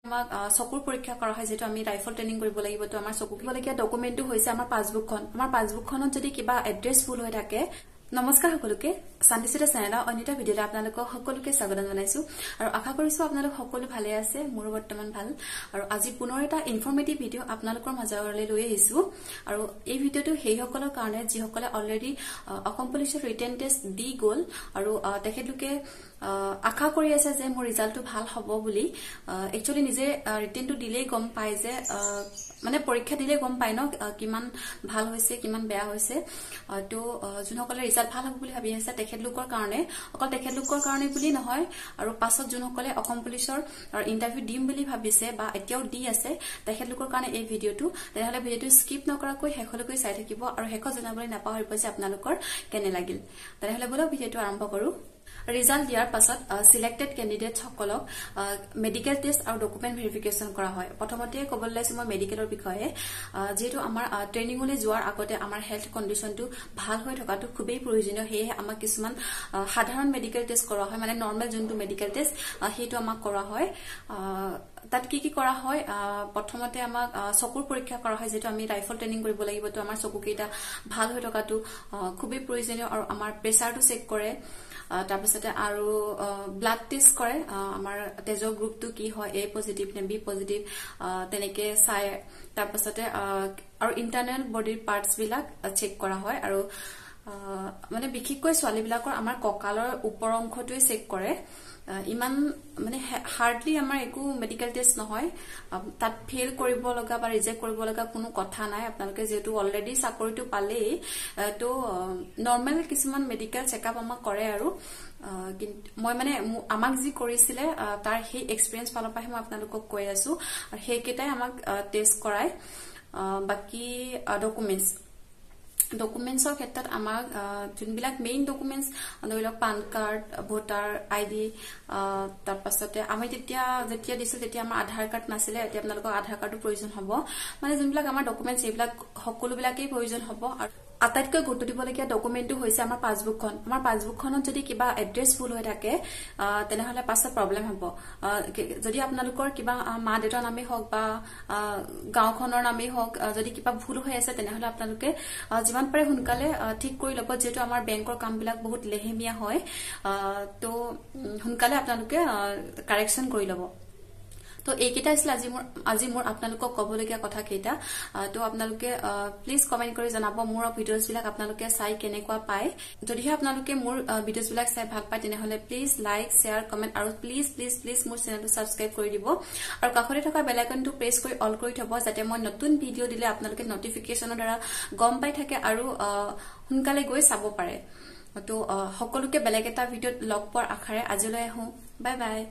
আমাক চকুৰ পৰীক্ষা কৰা হয়, যিহেতু আমি ৰাইফল ট্ৰেইনিং কৰিব লাগিব। তো আমাৰ চকু দিবলগীয়া ডকুমেণ্টটো হৈছে আমাৰ পাছবুকখন। আমাৰ পাছবুকখনত যদি কিবা এড্ৰেছ ভুল হৈ থাকে। নমস্কাৰ সকলোকে, শান্তিচিতা চেনেলৰ অন্য এটা ভিডিঅ'লৈ আপোনালোকক সকলোকে স্বাগতম জনাইছো আৰু আশা কৰিছো আপোনালোক সকলো ভালে আছে। মোৰো বৰ্তমান ভাল আৰু আজি পুনৰ এটা ইনফৰ্মেটিভ ভিডিঅ' আপোনালোকৰ মাজলৈ লৈ আহিছো। আৰু এই ভিডিঅ'টো সেইসকলৰ কাৰণে যিসকলে অলৰেডি অসম পুলিচৰ ৰিটেন টেষ্ট দি গ'ল আৰু তেখেতলোকে আশা কৰি আছে যে মোৰ ৰিজাল্টটো ভাল হ'ব বুলি। একচুৱেলি নিজে ৰিটেনটো দিলেই গম পায় যে মানে পৰীক্ষা দিলেই গম পায় ন কিমান ভাল হৈছে, কিমান বেয়া হৈছে। তো যোনসকলে ৰিজাল্ট ভাল হ'ব বুলি ভাবি আছে তেখেতলোকৰ কাৰণে, অকল তেখেতলোকৰ কাৰণে বুলি নহয়, আৰু পাছত যোনসকলে অসম পুলিচৰ ইণ্টাৰভিউ দিম বুলি ভাবিছে বা এতিয়াও দি আছে তেখেতলোকৰ কাৰণে এই ভিডিঅ'টো। তেনেহ'লে ভিডিঅ'টো স্কিপ নকৰাকৈ শেষলৈকে চাই থাকিব আৰু শেষত জনাবলৈ নাপাহৰিব যে আপোনালোকৰ কেনে লাগিল। তেনেহ'লে ব'লক ভিডিঅ'টো আৰম্ভ কৰোঁ। ৰিজাল্ট দিয়াৰ পাছত চিলেক্টেড কেণ্ডিডেটসকলক মেডিকেল টেষ্ট আৰু ডকুমেণ্ট ভেৰিফিকেশ্যন কৰা হয়। প্ৰথমতে ক'বলৈ ওলাইছো মই মেডিকেলৰ বিষয়ে। যিহেতু আমাৰ ট্ৰেইনিঙলৈ যোৱাৰ আগতে আমাৰ হেল্থ কণ্ডিশ্যনটো ভাল হৈ থকাটো খুবেই প্ৰয়োজনীয়, সেয়েহে আমাক কিছুমান সাধাৰণ মেডিকেল টেষ্ট কৰা হয়, মানে নৰ্মেল যোনটো মেডিকেল টেষ্ট সেইটো আমাক কৰা হয়। তাত কি কি কৰা হয়? প্ৰথমতে আমাক চকুৰ পৰীক্ষা কৰা হয়, যিহেতু আমি ৰাইফল ট্ৰেইনিং কৰিব লাগিব, তো আমাৰ চকুকেইটা ভাল হৈ থকাটো খুবেই প্ৰয়োজনীয়। আৰু আমাৰ প্ৰেছাৰটো চেক কৰে, তাৰপিছতে আৰু ব্লাড টেষ্ট কৰে, আমাৰ তেজৰ গ্ৰুপটো কি হয়, এ পজিটিভ নে বি পজিটিভ তেনেকে চাই। তাৰপাছতে আৰু ইণ্টাৰনেল বডিৰ পাৰ্টছবিলাক চেক কৰা হয়। আৰু মানে বিশেষকৈ ছোৱালীবিলাকৰ আমাৰ কঁকালৰ ওপৰ অংশটোৱে চেক কৰে। ইমান মানে হাৰ্ডলি আমাৰ একো মেডিকেল টেষ্ট নহয়, তাত ফেইল কৰিব লগা বা ৰিজেক্ট কৰিব লগা কোনো কথা নাই। আপোনালোকে যিহেতু অলৰেডি চাকৰিটো পালেই, তো নৰ্মেল কিছুমান মেডিকেল চেকআপ আমাক কৰে। আৰু কিন্তু মই মানে আমাক যি কৰিছিলে তাৰ সেই এক্সপিৰিয়েঞ্চ ফালৰ পৰাহে মই আপোনালোকক কৈ আছো, আৰু সেইকেইটাই আমাক টেষ্ট কৰায়। বাকী ডকুমেণ্টছৰ ক্ষেত্ৰত আমাক যোনবিলাক মেইন ডকুমেণ্টছ, ধৰি লওক পান কাৰ্ড, ভোটাৰ আইডি, তাৰপাছতে আমি তেতিয়া যেতিয়া দিছিলোঁ তেতিয়া আমাৰ আধাৰ কাৰ্ড নাছিলে, এতিয়া আপোনালোকক আধাৰ কাৰ্ডো প্ৰয়োজন হ'ব। মানে যোনবিলাক আমাৰ ডকুমেণ্টছ সেইবিলাক সকলোবিলাকেই প্ৰয়োজন হ'ব। আৰু আটাইতকৈ গুৰুত্ব দিবলগীয়া ডকুমেণ্টটো হৈছে আমাৰ পাছবুকখন। আমাৰ পাছবুকখনত যদি কিবা এড্ৰেছ ভুল হৈ থাকে তেনেহ'লে পাছত প্ৰব্লেম হ'ব। যদি আপোনালোকৰ কিবা মা দেউতাৰ নামেই হওক বা গাঁওখনৰ নামেই হওক যদি কিবা ভুল হৈ আছে তেনেহ'লে আপোনালোকে যিমান পাৰে সোনকালে ঠিক কৰি ল'ব, যিহেতু আমাৰ বেংকৰ কামবিলাক বহুত লেহেমীয়া হয়, তো সোনকালে আপোনালোকে কাৰেকশ্যন কৰি ল'ব। তো এইকেইটা আছিল আজি মোৰ আপোনালোকক ক'বলগীয়া কথা কেইটা। তো আপোনালোকে প্লিজ কমেণ্ট কৰি জনাব মোৰ ভিডিঅ'জবিলাক আপোনালোকে চাই কেনেকুৱা পায়। যদিহে আপোনালোকে মোৰ ভিডিঅ'জবিলাক চাই ভাল পায় তেনেহ'লে প্লিজ লাইক, শ্বেয়াৰ, কমেণ্ট আৰু প্লিজ প্লিজ প্লিজ মোৰ চেনেলটো ছাবস্ক্ৰাইব কৰি দিব আৰু কাষতে থকা বেল আইকনটো প্ৰেছ কৰি অল কৰি থ'ব, যাতে মই নতুন ভিডিঅ' দিলে আপোনালোকে নটিফিকেশ্যনৰ দ্বাৰা গম পাই থাকে আৰু সোনকালে গৈ চাব পাৰে। তো সকলোকে বেলেগ এটা ভিডিঅ'ত লগ পোৱাৰ আশাৰে আজিলৈ আহোঁ। Bye bye.